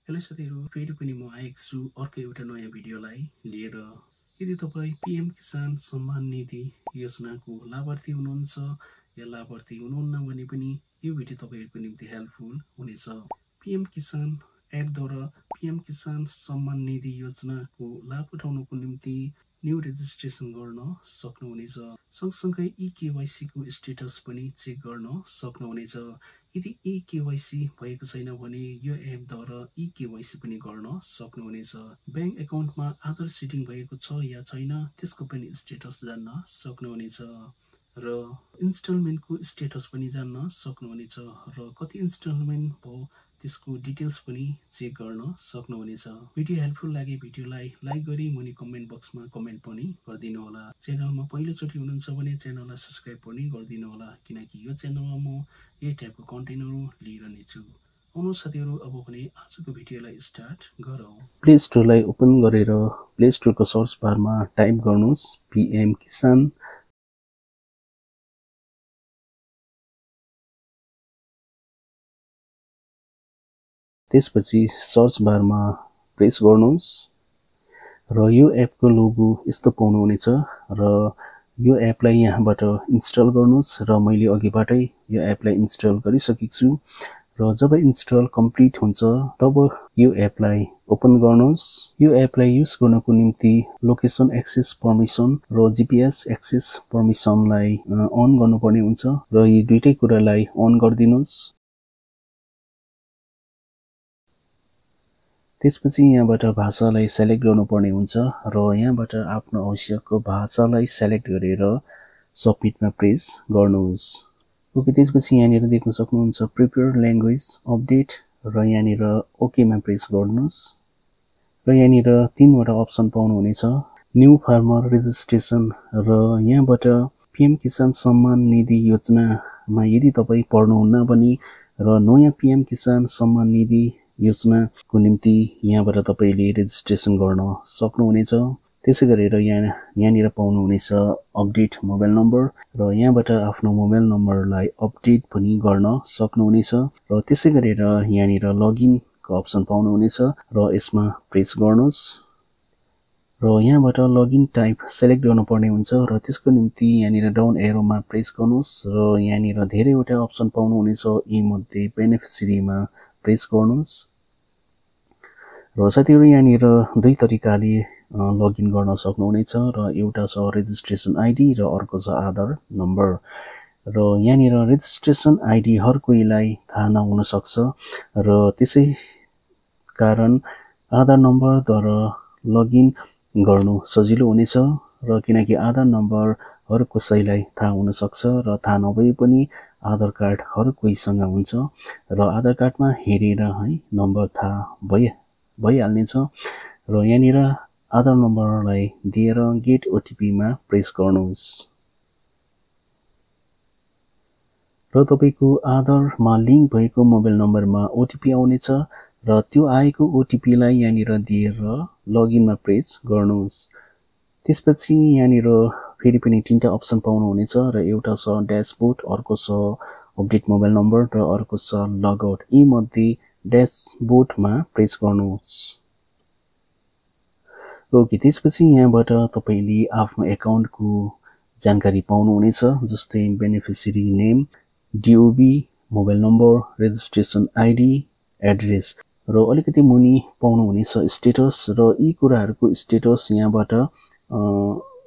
Hello साथीहरु, फेरि पनि म आएको छु अर्को एउटा नयाँ भिडियोलाई लिएर। यदि तपाईँ पीएम किसान सम्मान निधि योजनाको लाभार्थी हुनुहुन्छ या लाभार्थी हुनुहुन्न भने पनि यो भिडियो तपाईहरुको निम्ति हेल्पफुल हुनेछ। पीएम किसान एपद्वारा पीएम किसान सम्मान निधि योजनाको लाभ उठाउनको निम्ति न्यू रेजिस्ट्रेसन गर्न सक्नुहुनेछ। सँगसँगै ई-केवाईसी को स्टेटस पनि चेक गर्न सक्नुहुनेछ। यदि ई-केवाईसी भएको छैन भने यो एपद्वारा ई-केवाईसी पनि गर्न सक्नुहुनेछ। ब्याङ्क एकाउन्टमा आधार सिडिङ भएको छ या छैन त्यसको पनि स्टेटस जान्न सक्नुहुनेछ र इन्स्टलमेन्टको स्टेटस पनि जान्न सक्नुहुनेछ र कति इन्स्टलमेन्ट भयो त्यसको डिटेल्स पनि चेक गर्न सक्नुहुनेछ। भिडियो हेल्पफुल लागे भिडियोलाई लाइक गरी मुनि कमेन्ट बक्समा कमेन्ट पनि गरिदिनु होला। च्यानलमा पहिलोचोटि हुनुहुन्छ भने च्यानललाई सब्स्क्राइब पनि गरिदिनु होला, किनकि यो च्यानलमा म यही टाइपको कन्टेन्टहरु लिइरहने छु। आउनु साथीहरु, अब भने आजको भिडियोलाई स्टार्ट गरौँ। प्ले स्टोरलाई ओपन गरेर प्ले स्टोरको सर्च बारमा टाइप गर्नुस् पीएम किसान। त्यसपछि सर्च बारमा प्रेस गर्नुस् र यो एपको लोगो यस्तो पाउनुहुनेछ र यो एपलाई यहाँबाट इन्स्टल गर्नुस् र मैले अघिबाटै यो एपलाई इन्स्टल गरिसकेको छु र जब इन्स्टल कम्प्लिट हुन्छ तब यो एपलाई ओपन गर्नुस्। यो एपलाई युज गर्नको निम्ति लोकेसन एक्सेस परमिसन र जीपीएस एक्सेस परमिसनलाई अन गर्नुपर्ने हुन्छ र यी दुईटै कुरालाई अन गरिदिनुस्। त्यसपछि यहाँबाट भाषालाई सेलेक्ट गर्नुपर्ने हुन्छ र यहाँबाट आफ्नो आवश्यकको भाषालाई सेलेक्ट गरेर सबमिटमा प्रेस गर्नुहोस्। ओके, त्यसपछि यहाँनिर देख्न सक्नुहुन्छ प्रिपेयर ल्याङ्ग्वेज अपडेट र यहाँनिर ओकेमा प्रेस गर्नुहोस् र यहाँनिर तीनवटा अप्सन पाउनुहुनेछ, न्यू फार्मर रेजिस्ट्रेसन र यहाँबाट पीएम किसान सम्मान निधि योजनामा यदि तपाईँ पर्नुहुन्न भने र नयाँ पीएम किसान सम्मान निधि योजनाको निम्ति यहाँबाट तपाईले रेजिस्ट्रेसन गर्न सक्नुहुनेछ। त्यसै गरेर यहाँनिर पाउनुहुनेछ अपडेट मोबाइल नम्बर र यहाँबाट आफ्नो मोबाइल नम्बरलाई अपडेट पनि गर्न सक्नुहुनेछ र त्यसै गरेर यहाँनिर लगइनको अप्सन पाउनुहुनेछ र यसमा प्रेस गर्नुहोस् र यहाँबाट लगइन टाइप सेलेक्ट गर्नुपर्ने हुन्छ र त्यसको निम्ति यहाँनिर डाउन एरोमा प्रेस गर्नुहोस् र यहाँनिर धेरैवटा अप्सन पाउनुहुनेछ, यी मध्ये बेनिफिसियरीमा प्रेस गर्नुहोस् र साथीहरु यहाँनिर दुई तरिकाले लगइन गर्न सक्नुहुनेछ र एउटा छ रेजिस्ट्रेसन आइडी र अर्को छ आधार नम्बर र यहाँनिर रेजिस्ट्रेसन आइडी हर कोहीलाई थाहा नहुन सक्छ र त्यसै कारण आधार नम्बरद्वारा लगइन गर्नु सजिलो हुनेछ र किनकि आधार नम्बर हर कसैलाई थाहा हुन सक्छ र थाहा नभए पनि आधार कार्ड हर कोहीसँग हुन्छ र आधार कार्डमा हेरेर है नम्बर थाहा भइहाल्नेछ र यहाँनिर आधार नम्बरलाई दिएर गेट ओटिपीमा प्रेस गर्नुहोस् र तपाईको आधारमा लिंक भएको मोबाइल नम्बरमा ओटिपी आउनेछ र त्यो आएको ओटिपीलाई यहाँनिर दिएर लगइनमा प्रेस गर्नुहोस्। त्यसपछि यहाँनिर फेरि पनि तीनटा अप्सन पाउनुहुनेछ र एउटा छ ड्याशबोर्ड, अर्को छ अपडेट मोबाइल नम्बर र अर्को छ लगआउट। यी मध्ये ड्याशबोर्डमा प्रेस गर्नुहोस्। ओके, त्यसपछि यहाँबाट तपाईले आफ्नो एकाउन्टको जानकारी पाउनुहुनेछ, जस्तै beneficiary name, DOB, mobile number, registration ID, address र अलिकति मुनि पाउनुहुनेछ स्टेटस र यी कुराहरुको स्टेटस यहाँबाट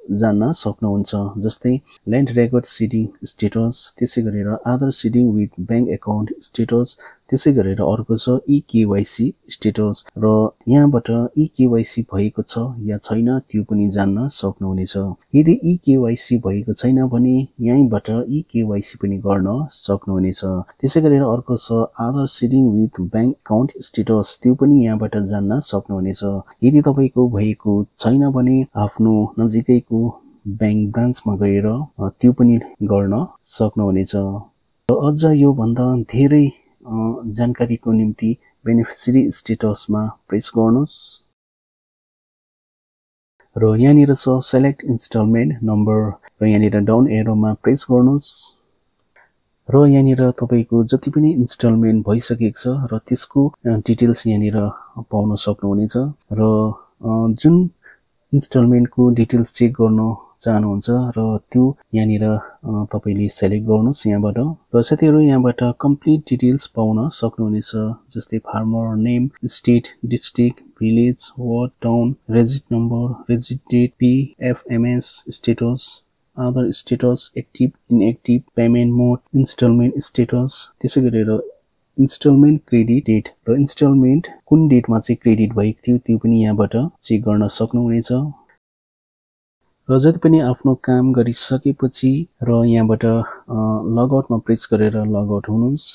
जान्न सक्नुहुन्छ, जस्तै ल्यान्ड रेकर्ड सिडिङ स्टेटस, त्यसै गरेर आधार seeding with bank account status, त्यसै गरेर अर्को छ ई-केवाईसी स्टेटस र यहाँबाट ई-केवाईसी भएको छ या छैन त्यो पनि जान्न सक्नुहुनेछ। यदि ई-केवाईसी भएको छैन भने यहीँबाट ई-केवाईसी पनि गर्न सक्नुहुनेछ। त्यसै गरेर अर्को छ आधार seeding with bank account status, त्यो पनि यहाँबाट जान्न सक्नुहुनेछ। यदि तपाईको भएको छैन भने आफ्नो नजिकैको ब्याङ्क ब्रान्चमा गएर त्यो पनि गर्न सक्नुहुनेछ। अझ यो भन्दा धेरै जानकारीको निम्ति बेनिफिसियरी स्टेटसमा प्रेस गर्नुहोस् र यहाँनिर छ सेलेक्ट इन्स्टलमेन्ट नम्बर र यहाँनिर डाउन एरोमा प्रेस गर्नुहोस् र यहाँनिर तपाईको जति पनि इन्स्टलमेन्ट भइसकेको छ र त्यसको डिटेल्स यहाँनिर पाउन सक्नुहुनेछ र जुन इन्स्टलमेन्टको डिटेल्स चेक गर्न चाहनुहुन्छ र त्यो यहाँनिर तपाईले सेलेक्ट गर्नुस् यहाँबाट र साथीहरु यहाँबाट कम्प्लिट डिटेल्स पाउन सक्नुहुनेछ जस्तै farmer name state district village ward town रेजिट नम्बर रेजिट date PFMS status other status active inactive payment mode instalment status त्यसै गरेर इन्स्टलमेन्ट क्रेडिट डेट र इन्स्टलमेन्ट कुन डेटमा चाहिँ क्रेडिट भएको थियो त्यो पनि यहाँबाट चेक गर्न सक्नुहुनेछ र जति पनि आफ्नो काम गरिसकेपछि र यहाँबाट लग आउटमा प्रेस गरेर लग आउट हुनुस्